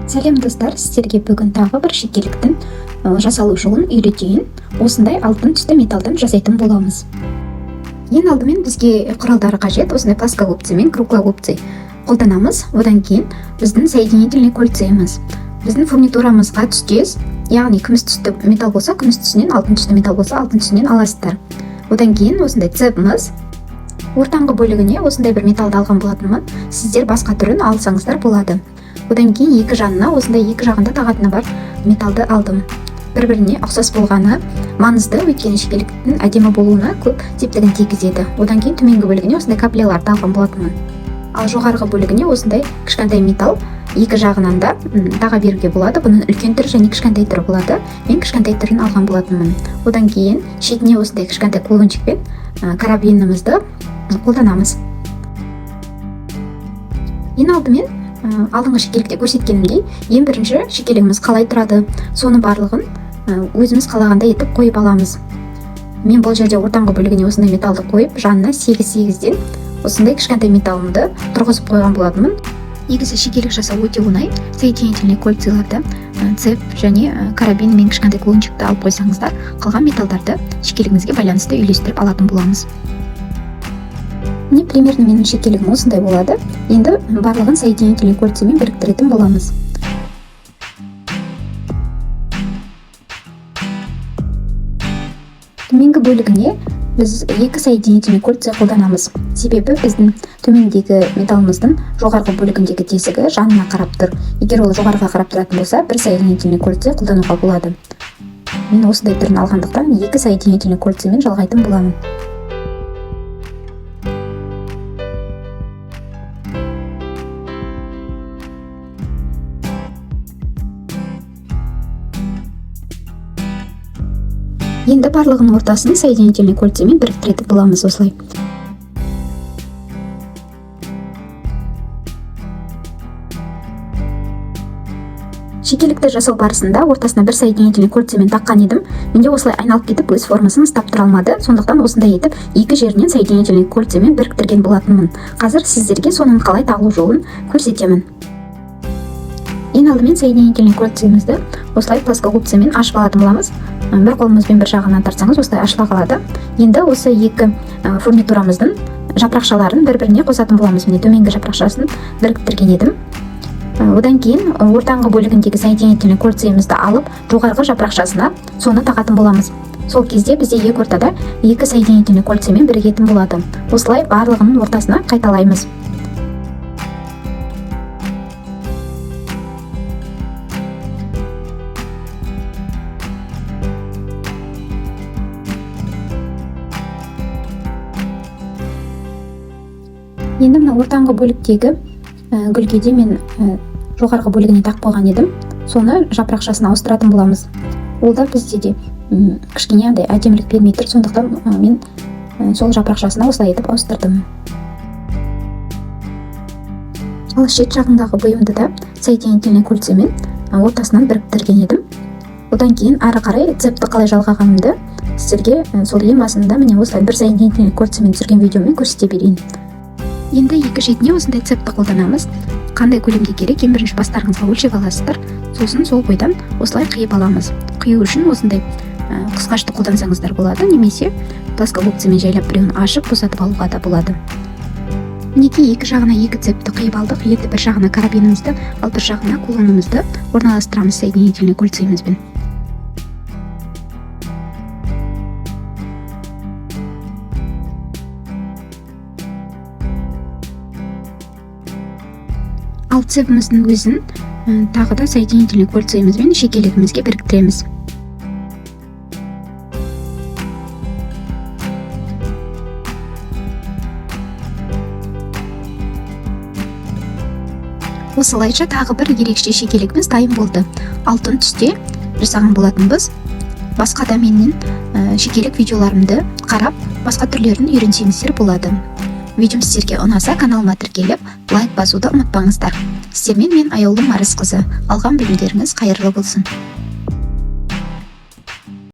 Сәлем, достар! Сіздерге бүгін тағы бір шекеліктің жасалу жолын үйретейін. Осындай алтын түсті металдан жасайтын боламыз. Ең алдымен бізге құралдары қажет. Осындай плоскогубцы мен круглогубцы қолданамыз. Одан кейін біздің соединительный кольцеміз, біздің фурнитурамызға түстес, яғни күміс түсті металл болса, күміс түсінен, алтын түсті металл болса, алтын түсінен аласыздар. Одан кейін осындай цепіміз, ортаңғы бөлігіне осындай бір металлды алған болатынмын, сіздер басқа түрін алсаңыздар болады. Одан кейін екі жанына осындай екі жағында тағатыны бар металлды алдым. Бір біріне ұқсас болғаны маңызды, өйткені шекеліктің әдемі болуына көп септігін тигізеді. Одан кейін төменгі бөлігіне осындай капляларды алған болатынмын, ал жоғарғы бөлігіне осындай кішкентай металл, екі жағынан да таға беруге болады. Бұның үлкен түрі және кішкентай түрі болады, мен кішкентай түрін алған болатынмын. Одан кейін шетіне осындай кішкентай кулончикпен карабинімізді қолданамыз. Ең алдымен алдыңғы шекелікте көрсеткенімдей, ең бірінші шекелігіміз қалай тұрады, соны барлығын өзіміз қалағандай етіп қойып аламыз. Мен бұл жерде ортаңғы бөлігіне осындай металлды қойып, жанына сегіз сегізден осындай кішкентай металлымды тұрғызып қойған болатынмын. Негізі шекелік жасау өте оңай. Соединительный кольцаларды, цепь және карабин мен кішкентай кулончикті алып қойсаңыздар, қалған металдарды шекелігіңізге байланысты үйлестіріп алатын боламыз. Міне, примерно менің шекелігім осындай болады. Енді барлығын соединительный кольцамен біріктіретін боламыз. Төменгі бөлігіне біз екі соединительный кольца қолданамыз, себебі біздің төмендегі металлымыздың жоғарғы бөлігіндегі тесігі жанына қарап тұр. Егер ол жоғарыға қарап тұратын болса, бір соединительный кольца қолдануға болады. Мен осындай түрін алғандықтан, екі соединительный кольцамен жалғайтын боламын. Енді барлығының ортасын соединительный кольцамен біріктіретін боламыз осылай. Шекелікті жасау барысында ортасына бір соединительный кольцамен таққан едім, менде осылай айналып кетіп, өз формасын ұстап тұра алмады. Сондықтан осындай етіп екі жерінен соединительный кольцамен біріктірген болатынмын. Қазір сіздерге соның қалай тағылу жолын көрсетемін. Ең алдымен соединительный кольцемізді осылай плоскогубцамен ашып алатын боламыз. Бір қолымызбен бір жағынан тартсаңыз, осылай ашыла қалады. Енді осы екі фурнитурамыздың жапырақшаларын бір біріне қосатын боламыз. Міне, төменгі жапырақшасын біріктірген едім. Одан кейін ортаңғы бөлігіндегі соединительный кольцемізді алып, жоғарғы жапырақшасына соны тағатын боламыз. Сол кезде бізде екі ортада екі соединительный кольцамен бірігетін болады. Осылай барлығының ортасына қайталаймыз. Енді мына ортаңғы бөліктегі гүлге де мен жоғарғы бөлігіне тағып қойған едім, соны жапырақшасын ауыстыратын боламыз. Ол да бізде де кішкене андай әдемілік бермей тұр, сондықтан мен сол жапырақшасына осылай етіп ауыстырдым. Ал шет жағындағы бұйымды да соединительный кольцамен ортасынан біріктірген едім. Одан кейін ары қарай цепті қалай жалғағанымды сіздерге сол ең басында, міне, осылай бір соединительный кольцамен түсірген видеомен көрсете берейін. Енді екі шетіне осындай цепті қолданамыз. Қандай көлемде керек, ең бірінші бастарыңызға өлшеп аласыздар, сосын сол бойдан осылай қиып аламыз. Қию үшін осындай қысқашты қолдансаңыздар болады немесе плоскогубцамен жайлап біреуін ашып, босатып алуға да болады. Мінекей, екі жағына екі цепті қиып алдық. Енді бір жағына карабинімізді, ал бір жағына кулонымызды орналастырамыз соединительный кольцемізбен. Ал цепіміздің өзін тағы да соединительный кольцемізбен шекелігімізге біріктіреміз. Осылайша тағы бір ерекше шекелігіміз дайын болды. Алтын түсте жасаған болатынбыз. Басқа да менің шекелік видеоларымды қарап, басқа түрлерін үйренсеңіздер болады. Видеом сіздерге ұнаса, каналыма тіркеліп, лайк басуды ұмытпаңыздар. Сіздермен мен, Аяулым Арысқызы. Алған білімдеріңіз қайырлы болсын.